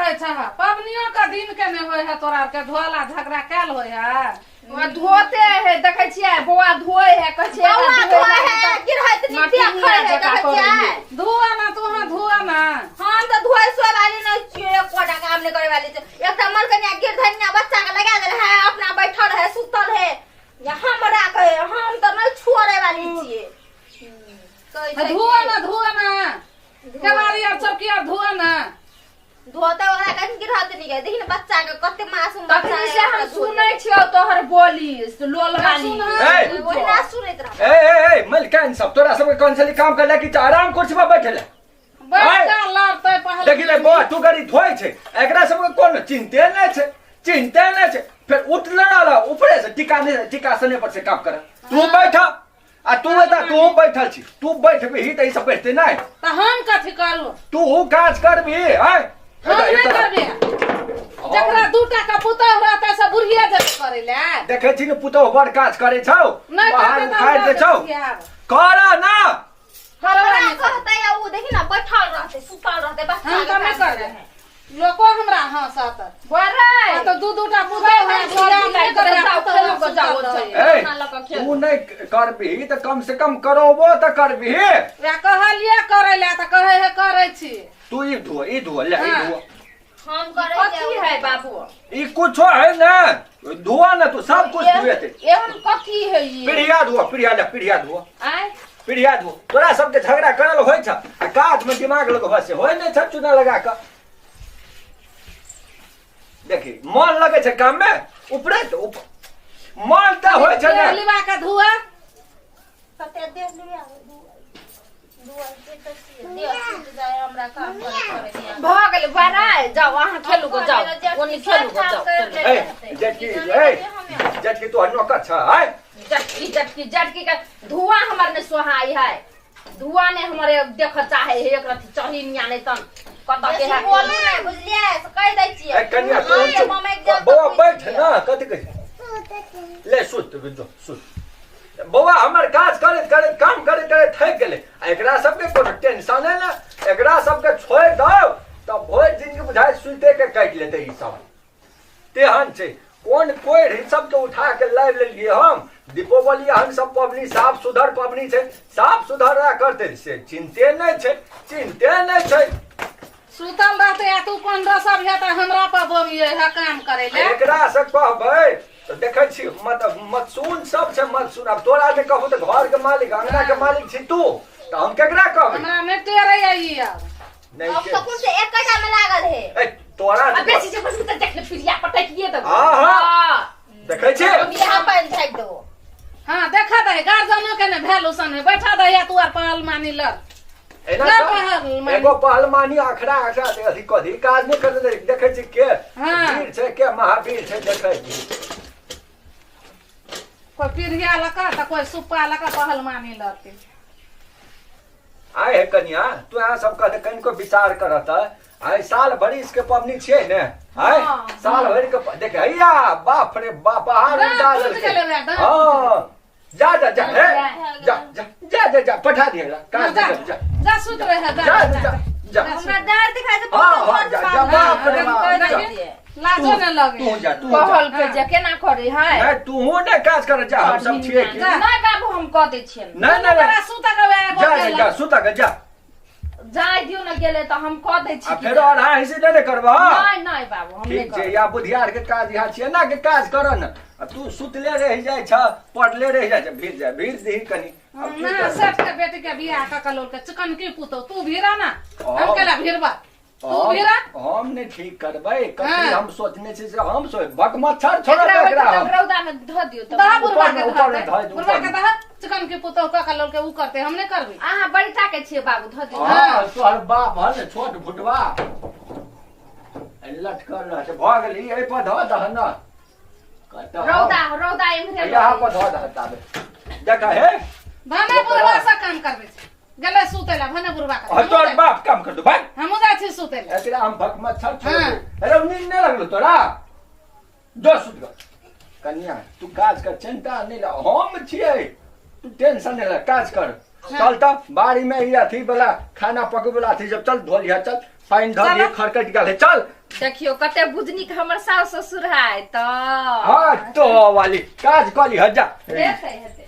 रहै छह पबनियो के दिन के नहि होइ है तोरा आरके धोला झगड़ा कैल होइ है वहाँ धोते है देखै छियै बौआ धोए है कहै छियै बौआ एकरा धोए धोए है गिरहत नी देखै है जकाँ देखै करै छियै धुआ ना तू हाँ धुआ ना हम तऽ धोए सोए वाली नहीं छियै एकोटा काम नहीं करे वाली छियै एकटा मलकनिया गिरधनिया बच्चा के लगा देल है अपना बैठल है सुतल है या हमरा कहे हम तऽ नहीं छोड़े वाली छियै कहै छै धुआ ना धुआ ना केवाड़ी आर चौकी आर धुआ ना धोते ओकरा कहीं गिरहत नहीं गए देखी ना बच्चा के कते मासूम बच्चा तखनी है से हम ओकरा धो सुनै छियौ तोहर बोली लोल वाली सुन। ए ओहि ना सुनैत रह ए ए ए मलकान सब तोरा सबके कौन सा काम करला कि आराम कुर्सी पर बैठल है बच्चा लड़तै पहले देखी ले बौआ तू गरी धोइ छै एकरा सबके कोनो चिंते नहि छै चिंते नहि छै फेर उठले रहल ऊपरे से टीका नहि टीकासने पर से काम कर तू बैठ आ तू एता तू बैठल छी तू बैठबही तऽ ई सब बैठते नहि तऽ हम कथी करू तू काज करबही आय हम नहि करबे जकरा दूटा के पुतोह रहतै से बुढ़िया जेतै करै लए देखै छी ने पुतोह बड़ काज करै छौ नहि बाहर करतै तऽ उखाड़ि हमरा दै छौ बुढ़िया। कर ना करबै हमरा नहि करबै। कहतै आ उ देखी ना बैठल रहतै सुतल रहतै बच्चा हम के तऽ नहि काम करबै लोको हमरा हँसत बरै आ तऽ दू दूटा पुतोह है बुढ़िया नहि करै जाओ, पुतोह खेलो गो, जाओ, सुतल रहै। ए अपना लऽ कऽ खेल। तू नहि करबिही तऽ कम से कम करबो तऽ करबिही वएह कहलियै करै लए तऽ कहै है करै छी तू ई धो ई धो ले ई हाँ। धो हम करै कथी है बाबू ई कुछो है ना धोआ ना तू सब कुछ धुएते एहन कथी है ई पीढ़िया धो पीढ़िया ले पीढ़िया धो आँय पीढ़िया धो तोरा सबके झगड़ा करल होइ छ आ काज में दिमाग लगबऽ से होइ नहि छ चूना लगा कऽ देखी मन लगै छै काम में उपरे तऽ उप मन तऽ होइ छै ने लिबा के धुआ कते देह लिया हमरा काम करे करे दिया भऽ गेलै बराय जाओ अहाँ खेलू गो जाओ ओनी खेलू गो जाओ खेलू। ए जेठकी ए जेठकी तोहर नौकर छ आय जटकी जटकी जटकी के धुआं हमर ने सोहाई है धुआं ने हमर देख चाहे है एक रति चही मिया नहीं तन कत के बेसी है बोलू नहि बुझलियै से कहि दै छियै ए कनिया तू अहाँके मम्मी चुप जाउ तऽ बौआ बुझि बैठ लिअ। ना कथी कहै ले सुत जो सुत बौआ हमर काज करैत करैत काम करैत करैत थाकि गेलै आ एकरा सबके कोनो टेंशन है ना एकरा सबके छोड़ि दौ तऽ भरि जिंदगी बुझाइ सुते के काटि लेतै ई सब तेहन छै कोन कोढ़ि सबके उठा के लाबि लेलियै हम दीपोवली हम सब पबनी साफ सुधर पबनी छै साफ सुधर करतै से चिन्ते नहि छै चिन्ते नहि छै सुतल रहते आ तू कोन रसब है तऽ हमरा पर बोमिए है काम करे ले एकरा से कहबै तऽ देखै छी मतलब मतसून सब छै मतसून आब तोरा नहि कहबो तऽ घर के मालिक अंगना के मालिक छी तू तऽ हम केकरा कहबै हमरा नहि टेरे ई आब नहि अब के तो कुछ एकेटा में लागल है ए तोरा आ बेसी जे बस तऽ देख ले पिरिया पटकिए देबो हाँ, हाँ। देखै छी यहाँ पानि झाँकि देबो हाँ देखा दे गार्जियनो के ने वैल्यू सन है बैठा दे या तू आर पहलमानी लड़ एना ना कर, पहलमानी। एगो पहलमानी अखड़ा अखड़ा दे अथी कथी काज नहि करते देखै छी के हाँ। वीर छै के महावीर छै देखै छी कोई पीढ़िया लका तऽ कोई सुप्पा लका पहलमानी लड़ते आय हे कनिया तू अहाँ सब कहते कनिको विचार करत आइ साल भरि इसके पबनी छियै ने आय साल भरि के देख हैया बाप रे बाप पहाड़ दाँत उठा टूटि देलकै गेलै रे, दाँत हँ जा जा जा हे जा जा जा जा जा पठा दिए काज जा जा जा जा सुत रहे जा जा जा जा हमरा डर दिखाई से हाँ, बहुत हाँ, जोर जा, से जा, बात बाप रे हम बाप, कहि दै जा। छियै। लाजो ने लगे तू जा तू जा कहल के जे केना करे है नहीं तू ने काज कर जा हम सब छियै की जा। नहीं बाबू हम कह दै छियनि नहीं नहीं तोरा नहीं सुत के वएह जा जा जा सुता के जा जाय दियौ ने गेलै तऽ हम कह दै आ छी कि फेरो अढ़ाई हिस्से नहि ने करबह नहीं नहीं बाबू हम नहीं ठीक छै करब या बुधियार के काज यहाँ छियै ना के काज कर ने आ तू सुतले रहि जाइ छ पढ़ले रहि जाइ छ भीड़ जा भीड़ दही कनी आब की ना करबै? सेठ के बेटी के बियाह कऽ के लोल के चिकन की पुतौ तू भीरा ना हम हम- केला भीरबा तू हम भीरा हम नहि ठीक करबै कथी हाँ। हम सोचने छी से हम सोच बकमच्छर छोड़ब एकरा एकरा हम रौदा में धऽ दियौ तऽ दहा बुढ़वा के ऊपर में- ऊपर में धऽ धऽ दे, बुढ़वा ऊपर के में। दहा चिकन के पुतौ कऽ के लोल के ऊ करते हम नहि करबै अहाँ बड़ी ताकै छियै बाबू धऽ दियौ हाँ तोहर बाप हल ने छोट भुटवा लटकल रहै भऽ गेली एहि पर धऽ दह ने कतऽ रौदा रौदा इम्हरे यहाँ पर धऽ दह ताबे देख हे भने बुढ़वा से काम करबै छै गेलै सुतै लए भने बुढ़वा के हाँ, तोहर बाप काम कर दो भाई हमहूँ जाइ छी सुतै लए एकरा हम भकमच्छर छोड़ हाँ। अरे नींद नहीं लगलो तोरा जो सुत गो कन्या तू काज कर चिंता नहीं ले हम छियै तू टेंशन नहीं ले काज कर चल त बाड़ी में ई अथी वाला खाना पकबै वाला अथी सब चल धो लिहा चल पानि धऽ दिहे खरकट गेल है चल देखियो कते बुझनी के हमर सास ससुर है तऽ हाँ तो वाली काज कऽ ली जा हेतै हेतै।